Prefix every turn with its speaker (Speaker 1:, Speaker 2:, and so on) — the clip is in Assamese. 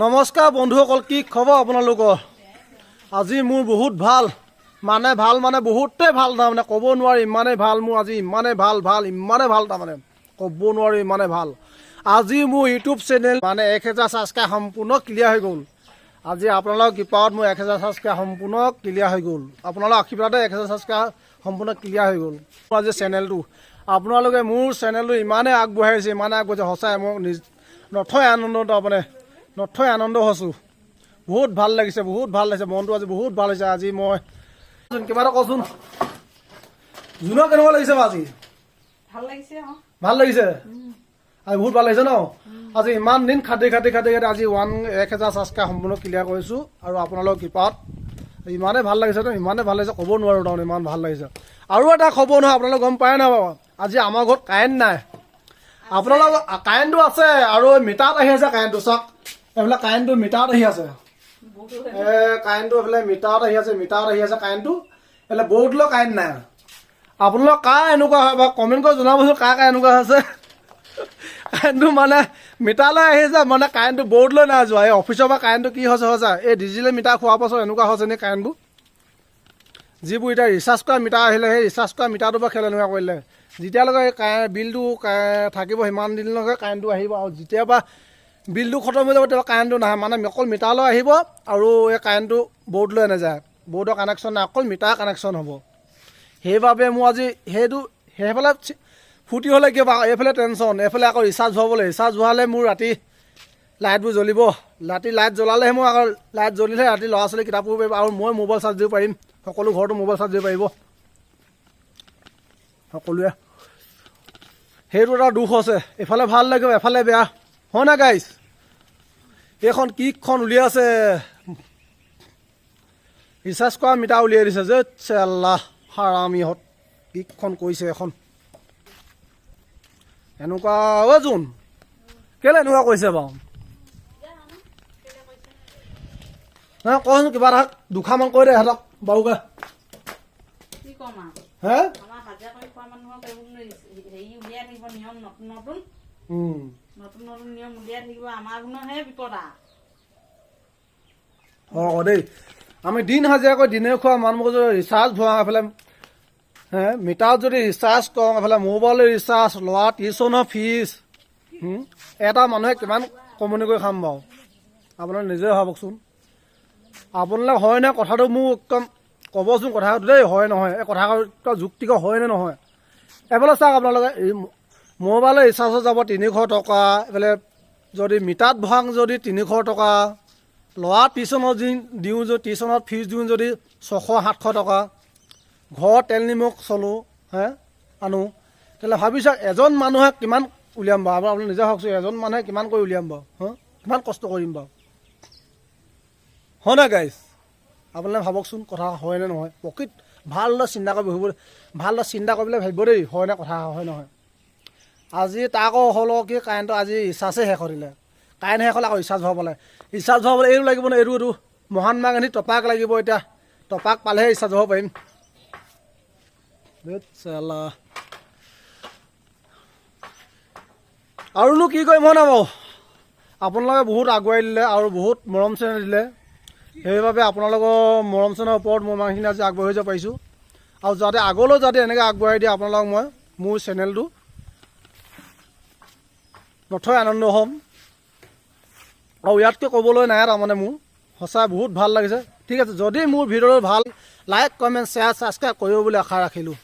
Speaker 1: নমস্কাৰ বন্ধুসকল, কি খবৰ আপোনালোকৰ? আজি মোৰ বহুত ভাল, মানে ভাল মানে বহুতেই ভাল, তাৰমানে ক'ব নোৱাৰি ইমানেই ভাল মোৰ আজি, ইমানেই ভাল ভাল ইমানেই ভাল, তাৰমানে ক'ব নোৱাৰি ইমানেই ভাল। আজি মোৰ ইউটিউব চেনেল মানে 1000 ছাবস্ক্ৰাইব সম্পূৰ্ণ ক্লিয়াৰ হৈ গ'ল। আজি আপোনালোকৰ কৃপাত মোৰ 1000 ছাবস্ক্ৰাইব সম্পূৰ্ণ ক্লিয়াৰ হৈ গ'ল। আপোনালোকৰ আশীৰ্বাদে 1000 ছাবস্ক্ৰাইব সম্পূৰ্ণ ক্লিয়াৰ হৈ গ'ল। আজি চেনেলটো আপোনালোকে মোৰ চেনেলটো ইমানেই আগবঢ়াইছে, ইমানেই আগবঢ়াইছে, সঁচাই মোক নিজ নথৈ আনন্দ, তাৰমানে নথৈ আনন্দ হৈছোঁ। বহুত ভাল লাগিছে, বহুত ভাল লাগিছে। মনটো আজি বহুত ভাল হৈছে। আজি মই কিবা এটা কচোন জোনৰ, কেনেকুৱা লাগিছে বাৰু আজি?
Speaker 2: ভাল লাগিছে অ।
Speaker 1: ভাল লাগিছে আজি, বহুত ভাল লাগিছে ন? আজি ইমান দিন খাটি খাটি খাটি খাটি আজি 1000 ছাবস্ক্ৰাইব সম্পূৰ্ণ ক্লিয়াৰ কৰিছোঁ আৰু আপোনালোকৰ কৃপাত ইমানেই ভাল লাগিছে ন, ইমানেই ভাল লাগিছে, ক'ব নোৱাৰোঁ। তাৰমানে ইমান ভাল লাগিছে। আৰু এটা খবৰ নহয়, আপোনালোকে গম পায় নাই বাৰু, আজি আমাৰ ঘৰত কাৰেণ্ট নাই। আপোনালোকৰ কাৰেণ্টটো আছে আৰু মিটাৰত আহি আছে কাৰেণ্টটো। চাওক, এইফালে কাৰেণ্টটো মিটাৰত আহি আছে। কাৰেণ্টটো এইফালে মিটাৰত আহি আছে, মিটাৰত আহি আছে কাৰেণ্টটো। এইফালে বৰ্ডলৈ কাৰেণ্ট নাই। আপোনালোক কাৰ এনেকুৱা হয় বা কমেণ্ট কৰি জনাবচোন, কাৰ কাৰ এনেকুৱা হৈছে। কাৰেণ্টটো মানে মিটাৰলৈ আহিছে, মানে কাৰেণ্টটো বৰ্ডলৈ নাই যোৱা। এই অফিচৰ পৰা কাৰেণ্টটো কি হৈছে হৈছে, এই ডিজিটেল মিটাৰ খোৱাৰ পাছত এনেকুৱা হৈছে নে কাৰেণ্টবোৰ? যিবোৰ এতিয়া ৰিচাৰ্জ কৰা মিটাৰ আহিলে, সেই ৰিচাৰ্জ কৰা মিটাৰটোৰ পৰা খেল এনেকুৱা কৰিলে। যেতিয়ালৈকে এই কাৰেণ্ট বিলটো থাকিব, সিমান দিনলৈকে কাৰেণ্টটো আহিব আৰু যেতিয়াৰ পৰা বিলটো খতম হৈ যাব, তেতিয়া কাৰেণ্টটো নাহে। মানে অকল মিটাৰলৈ আহিব আৰু এই কাৰেণ্টটো বৰ্ডলৈ নাযায়। বৰ্ডৰ কানেকশ্যন নাই, অকল মিটাৰ কানেকশ্যন হ'ব। সেইবাবে মোৰ আজি সেইটো সেইফালে ফূৰ্তি হ'লে কিবা এইফালে টেনশ্যন। এইফালে আকৌ ৰিচাৰ্জ ভৰাবলৈ, ৰিচাৰ্জ ভৰালে মোৰ ৰাতি লাইটবোৰ জ্বলিব। ৰাতি লাইট জ্বলালেহে মই আকৌ, লাইট জ্বলিলেহে ৰাতি ল'ৰা ছোৱালী কিতাপ পঢ়িব পাৰিব আৰু মই মোবাইল চাৰ্জ দিব পাৰিম। সকলো ঘৰতো মোবাইল চাৰ্জ দিব পাৰিব সকলোৱে। সেইটো এটা দুখ আছে। এইফালে ভাল লাগিব, এফালে বেয়া হয় নাই গাইছ? এইখন কিখন উলিয়াইছে, ৰিচাৰ্জ কৰা মিটাৰ উলিয়াই দিছে যে চেল্লা হাৰামিহঁত, কিখন কৰিছে এখন এনেকুৱা। অ' জোন, কেলে এনেকুৱা কৰিছে বাৰু? নহয়, কচোন কিবা এটা দুষাৰমান কৈ দে সিহঁতক বাৰুকে।
Speaker 2: কি ক'ম আৰু?
Speaker 1: হে?
Speaker 2: আমাৰ হাজিৰা কৰি খোৱা মানুহক এইবোৰ হেৰি উলিয়াই থাকিব নিয়ম নতুন নতুন। নতুন নতুন নিয়ম উলিয়াই থাকিব, আমাৰ গুণৰহে বিপদ আৰু।
Speaker 1: হয় আকৌ দেই, আমি দিন হাজিৰা কৰি দিনে খোৱা মানুহবোৰ যদি ৰিচাৰ্জ ভৰাওঁ, এইফালে হে মিটাৰত যদি ৰিচাৰ্জ কৰোঁ, এইফালে মোবাইলৰ ৰিচাৰ্জ, ল'ৰা টিউচনৰ ফিজ, এটা মানুহে কিমান কমনি কৰি খাম বাৰু? আপোনালোকে নিজে ভাবকচোন। আপোনালোক হয়নে কথাটো মোক একদম ক'বচোন কথাটো দেই, হয় নহয়? এই কথা যুক্তিকৰ হয়নে নহয়? এইফালে চাওক আপোনালোকে, এই মোবাইলৰ ৰিচাৰ্জত যাব 300 টকা, এইফালে যদি মিটাৰত ভৰাওঁ যদি 300 টকা, ল'ৰা টিউচনত দিওঁ যদি, টিউচনত ফিজ দিওঁ যদি 600-700 টকা, ঘৰত তেল নিমখ চলোঁ হে আনো, তেতিয়াহ'লে ভাবি চাওক এজন মানুহে কিমান উলিয়াম বাৰু? আপুনি নিজে ভাবকচোন, এজন মানুহে কিমান কৰি উলিয়াম বাৰু? হা, কিমান কষ্ট কৰিম বাৰু? হয় নাই গাইজ? আপোনালোকে ভাবকচোন, কথা হয়নে নহয়? প্ৰকৃত ভালদৰে চিন্তা কৰি বহিব, ভালদৰে চিন্তা কৰি পেলাই ভাবিব দেই, হয়নে কথা, হয় নহয়? আজি তাক আকৌ হ'ল কি, কাৰেণ্টটো আজি ৰিচাৰ্জে শেষ হৈ দিলে। কাৰেণ্ট শেষ হ'লে আকৌ ৰিচাৰ্জ ভৰাব লাগে। ৰিচাৰ্জ ভৰাবলৈ এইটো লাগিব ন, এইটো মহাত্মা গান্ধী টপাক লাগিব। এতিয়া টপাক পালেহে ৰিচাৰ্জ ভৰাব পাৰিম। ধেৎ চালা। আৰুনো কি কৰিম, হয় নাই বাৰু? আপোনালোকে বহুত আগুৱাই দিলে আৰু বহুত মৰম চেনেহ দিলে। সেইবাবে আপোনালোকৰ মৰম চেনেহৰ ওপৰত মই ইমানখিনি আজি আগবাঢ়ি যাব পাৰিছোঁ আৰু যাতে আগলৈও যাতে এনেকৈ আগবঢ়াই দিয়ে আপোনালোকক, মই মোৰ চেনেলটো নথৈ আনন্দ হ'ম। আৰু ইয়াতকৈ ক'বলৈ নাই, তাৰমানে মোৰ সঁচাই বহুত ভাল লাগিছে। ঠিক আছে, যদি মোৰ ভিডিঅ'টো ভাল, লাইক, কমেণ্ট, শ্বেয়াৰ, ছাবস্ক্ৰাইব কৰিব বুলি আশা ৰাখিলোঁ।